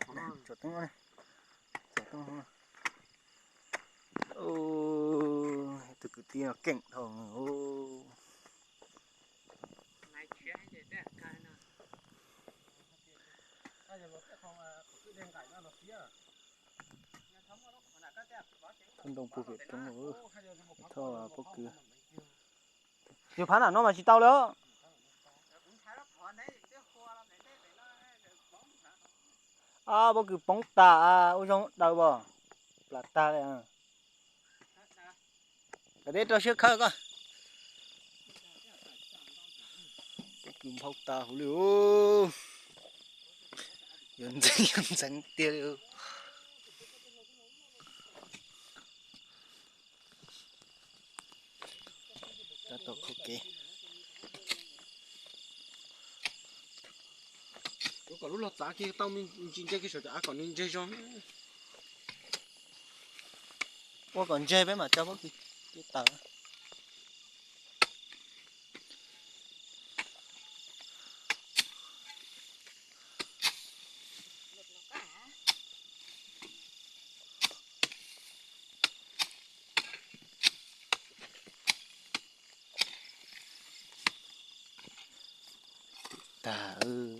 Tsom teeb, tsom teeb. Tus kwv tij no keej dhau. Tub ntoo puag pem roob, thoj pob kws. Yus phab nram no mas tsis tau li os. Pob kws poob tas, ua zoo daws pom, plam tag li. Kav teb rau siab khawb koj. Pob kws nphau tas huv li. Yuav ntxeev yuav ntxeev tiag li. Tab tom qhov kev. Yuav kom lub log txav kiag tau me ntsis ntse kiag saum cov av kom nws ntseg zog. Ua kom ntseg peb mam tso pob kws taws. Tag.